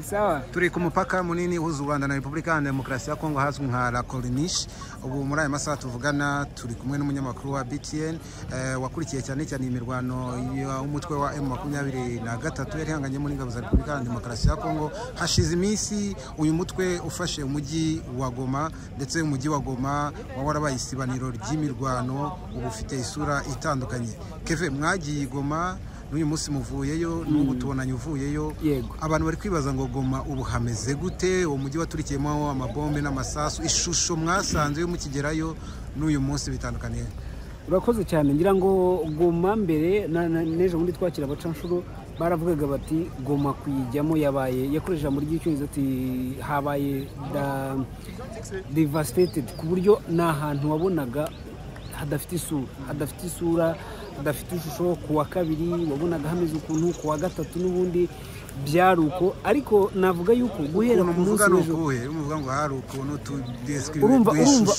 Sawa. Turi ku mupaka munini uhuza u Rwanda na Repubulika ya Demokarasi ya Kongo hazwi nka La Corniche. Ubu muri aya masaha tuvugana turi kumwe n'umunyamakuru wa BTN wakurikiye cyane cyane imirwano y'umutwe wa M23 yari ihanganyemo n'ingabo za Repubulika ya Demokarasi ya Kongo. Hashize iminsi uyu mutwe ufashe umujyi wa Goma, ndetse umujyi wa Goma warabaye isibaniro ry'imirwano, ubu ufite isura itandukanye. Keve, mwagiye i Goma n'uyu munsi muvuyeyo, n'ubu tubonanye uvuyeyo. Abantu bari kwibaza ngo Goma ubu hameze gute? Uwo mujyi waturikiyemo amabombe n'amasasu, ishusho mwasanze yo mukigerayo n'uyu munsi bitandukaniye? Urakoze cyane. Ngira ngo Goma mbere n'ejo bundi twakira abacanshuro baravugaga bati Goma kuyijyamo yabaye, yakoresheje ijambo ry'icyongereza ati habaye devastated, ku buryo ni ahantu wabonaga hadafite isura, hadafite isura, hadafite ishusho. Ku wa kabiri wabonaga hameze ukuntu, ku wa gatatu n'ubundi byari uko. Ariko navuga yuko guhera ku munsi w'ejo muvuga ngo hari ukuntu urumva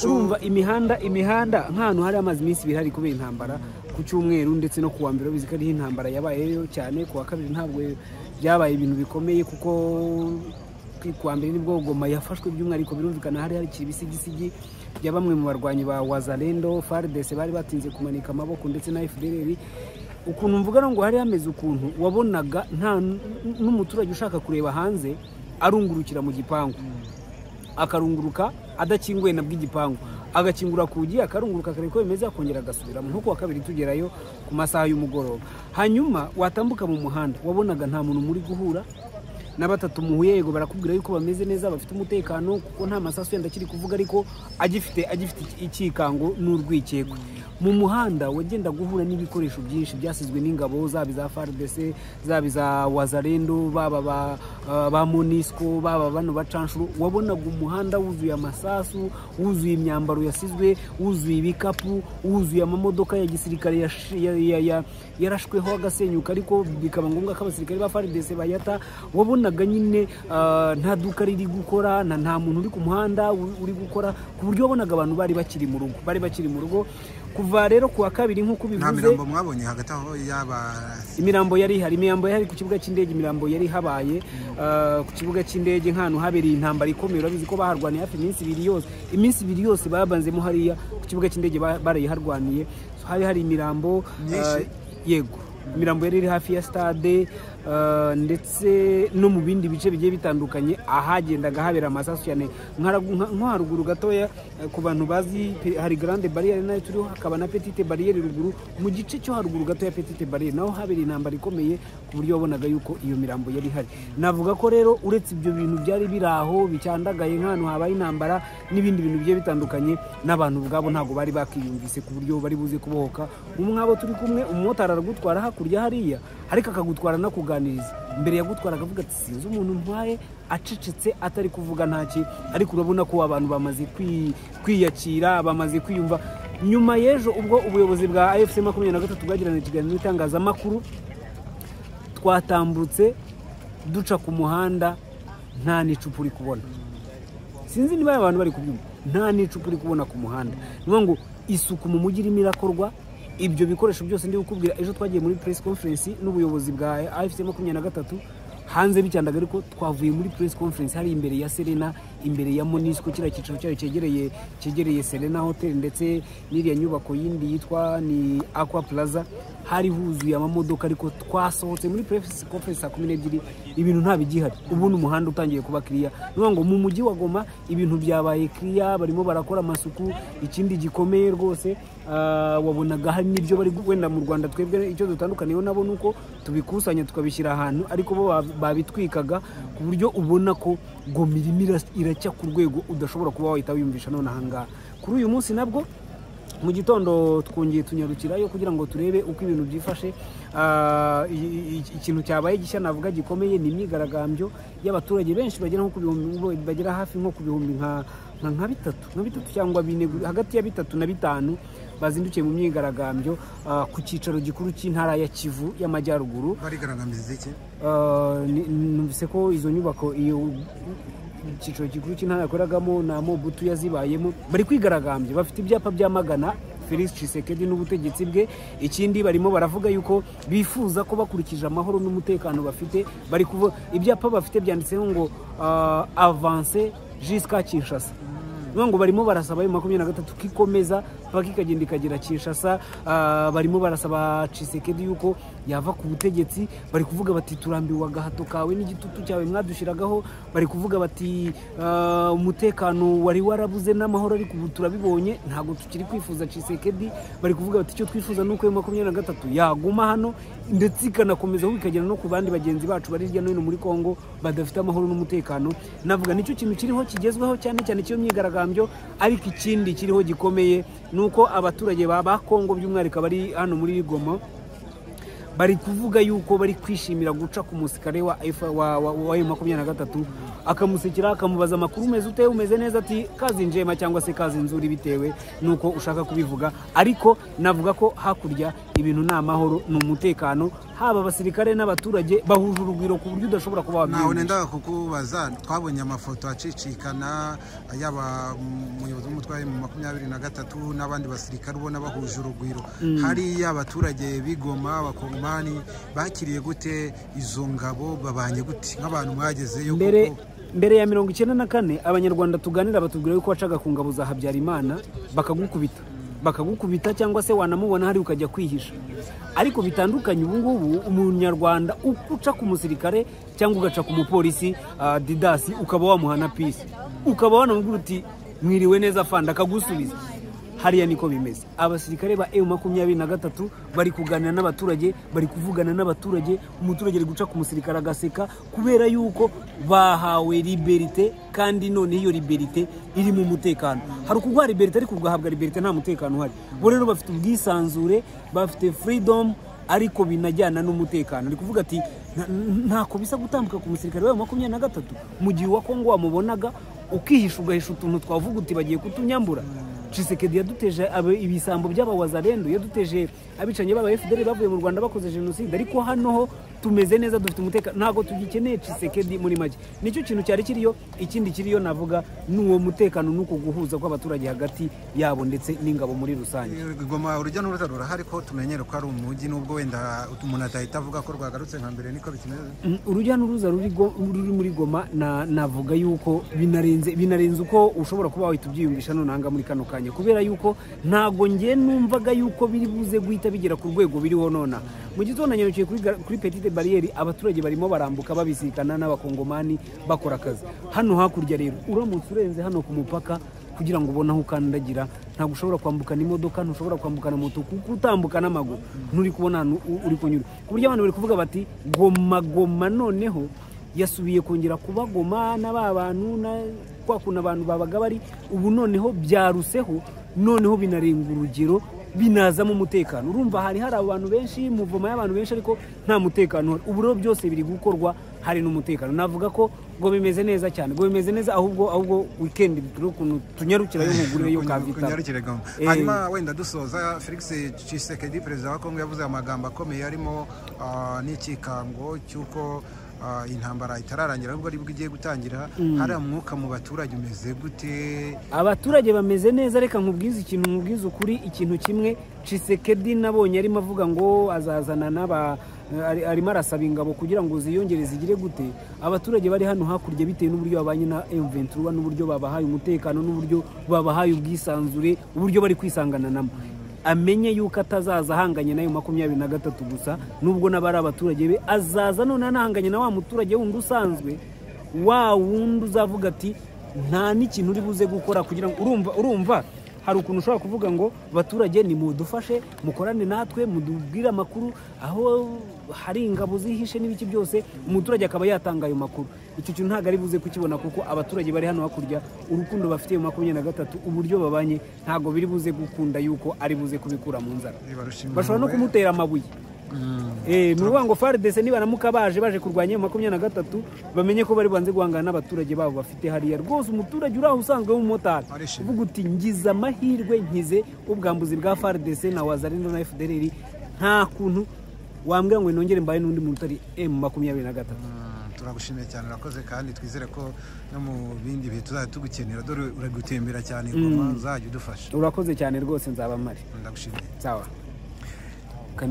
urumva imihanda nk'ahantu hari amazi iminsi ibiri hari kubera intambara ku cyumweru ndetse no ku wa mbere, ubizi ko ariho intambara yabayeyo cyane. Ku wa kabiri ntabwo byabaye ibintu bikomeye, kuko ku wa mbere nibwo Goma yafashwe by'umwihariko, birumvikana hari hakiri ibisigisigi bya bamwe mu barwanyi ba Wazalendo, FARDC bari batinze kumanika amaboko, ndetse na FDLR. Ukuntu mvuga ngo hari hameze ukuntu, wabonaga nta n'umuturage ushaka kureba hanze arungurukira mu gipangu, akarunguruka adakinguye na bw'igipangu, agakingura kugi akarunguruka akareba uko bimeze, akongera agasubiramo. Nko kuwa kabiri tugerayo ku masaha y'umugoroba, hanyuma watambuka mu muhanda wabonaga nta muntu muri guhura na batatu muhuye, yego barakubwira yuko bameze neza, bafite umutekano, kuko nta masasu yenda akiri kuvuga, ariko agifite ikikango n'urwikekwe. Mu muhanda wagenda guhura n'ibikoresho byinshi byasizwe n'ingabo, zaba iza FARDC, zaba iza Wazalendo, baba ba MONUSCO, baba bano bacanshuro. Wabonaga umuhanda wuzuye amasasu, wuzuye imyambaro yasizwe, wuzuye ibikapu, wuzuye amamodoka ya gisirikare yarashweho agasenyuka, ariko bikaba ngombwa ko abasirikare ba FARDC bayata. Wabonaga nyine nta duka riri gukora, nta muntu uri ku muhanda uri gukora, ku buryo wabonaga abantu bari bakiri mu rugo, bari bakiri mu rugo. Kuva rero kuwa kabiri nk'uko bivuze, nta mirambo mwabonye hagati aho? Yaba imirambo yari ihari, imirambo yari ku kibuga cy'indege, imirambo yari habaye ku kibuga cy'indege nk'ahantu habereye intambara ikomeye. Urabizi ko baharwaniye hafi iminsi ibiri yose, iminsi ibiri yose babanzemo hariya ku kibuga cy'indege, barayiharwaniye. Hari hari imirambo yego, imirambo yari iri hafi ya stade ndetse no mu bindi bice bigiye bitandukanye ahagendaga habera amasasu cyane. Nko haruguru gatoya, ku bantu bazi, hari Grande Barriere nayo turiho, hakaba na Petite Barriere ruguru. Mu gice cyo haruguru gatoya Petite Barriere naho habereye intambara ikomeye, ku buryo wabonaga yuko iyo mirambo yari ihari. Navuga ko rero uretse ibyo bintu byari biri aho bicyandagaye nk'ahantu habaye intambara n'ibindi bintu bigiye bitandukanye, n'abantu ubwabo ntabwo bari bakiyumvise ku buryo bari buze kubohoka. Umwabo turi kumwe, umumotari aragutwara hakurya hariya, ariko akagutwara nakuganiriza. Mbere yagutwara akavuga ati sinzi umuntu ntwaye, acecetse atari kuvuga ntaki, ariko urabona ko abantu bamaze kwiyakira, bamaze kwiyumva. Nyuma y'ejo ubwo ubuyobozi bwa AFC 23 bwagiranye ikiganiro n'itangazamakuru, twatambutse duca ku muhanda nta n'icupa uri kubona. Sinzi niba abantu bari kubyumva, nta n'icupa uri kubona ku muhanda. Ni ngo isuku mu mujyi irimo irakorwa. Ibyo bikoresho byose ndi gukubwira, ejo twagiye muri press conference n'ubuyobozi bwa AFC 23 hanze bicyandaga, ariko twavuye muri press conference hari imbere ya Serena, imbere ya MONUSCO, kiriya cyicaro cyayo cyegereye Serena Hotel, ndetse n'iriya nyubako yindi yitwa ni Aqua Plaza, hari huzuye amamodoka. Ariko twasohotse muri press conference saa 12, ibintu nta bigihari. Ubu umuhanda utangiye kuba clear. Ni ngo mu mujyi wa Goma ibintu byabaye clear, barimo barakora amasuku. Ikindi gikomeye rwose, wabonaga hari n'ibyo bari wenda mu Rwanda twebwe icyo dutandukaniyeho nabo nuko tubikusanya tukabishyira ahantu, ariko bo babitwikaga, ku buryo ubona ko Goma irimo iracya ku rwego udashobora kuba wahita wiyumvisha none ahangaha. Kuri uyu munsi nabwo mu gitondo twongeye tunyarukirayo kugira ngo turebe uko ibintu byifashe. Ikintu cyabaye gishya navuga gikomeye ni imyigaragambyo y'abaturage benshi bagera nko ku bihumbi, bagera hafi nko ku bihumbi nka bitatu cyangwa bine, hagati ya 3 na 5 bazindukiye mu myigaragambyo ku cyicaro gikuru cy'intara ya Kivu y'Amajyaruguru. Barigaragambiriza iki? Numvise ko izo nyubako iyo icyicaro gikuru cy'intara yakoragamo na Mobutu yazibayemo, bari kwigaragambya bafite ibyapa byamagana Felix Tshisekedi n'ubutegetsi bwe. Ikindi barimo baravuga yuko bifuza ko bakurikije amahoro n'umutekano bafite, bari kuvuga ibyapa bafite byanditseho ngo avance jusqu'à Kinshasa. Ngo barimo barasaba ayo 23 kikomeza paka ikagenda ikagera Kinshasa. Barimo barasaba Tshisekedi yuko yava ku butegetsi, bari kuvuga bati turambiwe agahato kawe n'igitutu cyawe mwadushiragaho, bari kuvuga bati umutekano wari warabuze n'amahoro ariko ubu turabibonye ntago tukiri kwifuza Tshisekedi, bari kuvuga bati icyo twifuza nuko ayo 23 yaguma hano ndetse ikanakomeza ikagera no ku bandi bagenzi bacu bari hirya no hino muri Kongo badafite amahoro n'umutekano. Navuga nicyo kintu kiriho kigezweho cyane cyane cyo myigaragambyo, ariko ikindi kiriho gikomeye nuko abaturage ba Kongo by'umwihariko bari hano muri Goma bari kuvuga yuko bari kwishimira guca ku musikare wa 23 akamusekera akamubaza amakuru umeze ute, umeze neza, ati kazi njema cyangwa se kazi nzuri bitewe nuko ushaka kubivuga. Ariko navuga ko hakurya ibintu ni amahoro ni umutekano, haba abasirikare n'abaturage bahuje urugwiro ku buryo udashobora kuba wabyumva. Nawe nenda kukubaza, twabonye amafoto acicikana yaba umuyobozi w'umutwe mu 23 n'abandi basirikare ubona bahuje urugwiro. Hariya abaturage b'Igoma abakongomani bakiriye gute izo ngabo, babanye gute nk'abantu mwagezeyo? Mbere ya 94 abanyarwanda tuganira batubwira yuko wacaga ku ngabo za Habyarimana bakagukubita cyangwa se wanamubona hari ukajya kwihisha. Ariko bitandukanye ubu ngubu umunyarwanda uca ku musirikare cyangwa ugaca ku mupolisi didasi ukaba wamuhana peace, ukaba wanamubwira uti mwiriwe neza fanda akagusubiza. Hariya niko bimeze. Abasirikare ba M23 bari kuganira n'abaturage, bari kuvugana n'abaturage, umuturage ari guca ku musirikare agaseka kubera yuko bahawe liberté, kandi none iyo liberté iri mu mutekano. Hari ukugwa liberté ariko ugahabwa liberté nta mutekano uhari. Bo rero bafite ubwisanzure, bafite freedom ariko binajyana n'umutekano. Ari kuvuga ati ntako bisa gutambuka ku musirikare wa 23 mu gihe wa Kongo wamubonaga ukihisha ugahisha utuntu twavuga uti bagiye kutunyambura. Tshisekedi yaduteje ibisambo by'abawazalendo, yaduteje abicanye baba FDL bavuye mu Rwanda bakoze genocide, ariko hano ho tumeze neza dufite umutekano ntago tugikeneye Tshisekedi muri make. Nicyo kintu cyari kiriyo. Ikindi kiriyo navuga nuwo mutekano nuko guhuza kw'abaturage hagati yabo ndetse n'ingabo muri rusange. Goma urujya n'uruza rurahari ko tumenyere ko ari umujyi nubwo wenda umuntu atahita avuga ko rwagarutse nka mbere niko bikimeze. Urujya n'uruza ruri muri Goma navuga yuko binarenze uko ushobora kuba wahita ubyiyumvisha nonanga muri kano kanya, kubera yuko ntago nge numvaga yuko biri buze guhita bigera ku rwego biriho nona. Mu gitondo nanyarukiye kuri petite barriere, abaturage barimo barambuka babisikana n'abakongomani bakora akazi. Hano hakurya rero uramutse urenze hano ku mupaka kugira ngo ubone aho ukandagira, ntabwo ushobora kwambukana imodoka, ntushobora kwambukana moto kuko utambuka n'amaguru nturi kubona ahantu uri kunyura. Ku buryo abantu bari kuvuga bati Goma Goma noneho yasubiye kongera kuba Goma n'aba bantu na kwa kuna abantu babaga bari ubu noneho byaruseho, noneho binarenga urugero binazamo umutekano. Urumva hari abantu benshi muvoma y'abantu benshi ariko nta mutekano. Ubu rero byose biri gukorwa hari n'umutekano. Navuga ko ngo bimeze neza cyane, ngo bimeze neza ahubwo weekend turi kuntu tunyarukira yo nkugurire yo kavita. Hanyuma wenda dusoza, Felix Tshisekedi perezida wa Kongo yavuze amagambo akomeye arimo n'ikikango cy'uko intambara itararangira ahubwo ari bwo igiye gutangira. Hari umwuka mu baturage umeze gute? Abaturage bameze neza. Reka nkubwize ikintu, nkubwize ukuri ikintu kimwe. Tshisekedi nabonye arimo avuga ngo azazana n'aba arimo arasaba ingabo kugira ngo ziyongere zigire gute. Abaturage bari hano hakurya bitewe n'uburyo babanye na M23 n'uburyo babahaye umutekano n'uburyo babahaye ubwisanzure, uburyo bari kwisangana namo, amenye yuko atazaza ahanganye nayo 23 gusa, nubwo nabari abaturage be, azaza none anahanganye na wa muturage wundi usanzwe, wa wundi uzavuga ati nta n'ikintu uri buze gukora kugira ngo urumva hari ukuntu ushobora kuvuga ngo baturage ni mudufashe mukorane natwe mudubwire amakuru aho hari ingabo zihishe n'ibiki byose, umuturage akaba yatanga ayo makuru. Icyo kintu ntago ari buze kukibona kuko abaturage bari hano hakurya urukundo bafitiye 23 uburyo babanye ntago biri buze gukunda yuko ari buze kubikura mu nzara. Bashobora no kumutera amabuye. Nuvuga ngo FARDC niba naramuka baje kurwanya 23 bamenye ko bari banze guhangana n'abaturage babo bafite hariya. Rwose umuturage uraho usanzwe w'umumotari uvuga uti ngize amahirwe nkize ubwambuzi bwa FARDC na Wazalendo na FDLR, nta kuntu wambwira ngo nongere mbaye n'undi muntu utari M23. Turagushimiye cyane, urakoze, kandi twizere ko no mu bindi bihe tuzajya tugukenera, dore uragutembera cyane i Goma, uzajya udufasha. Urakoze cyane rwose, nzaba mpari. Ndagushimiye. Sawa.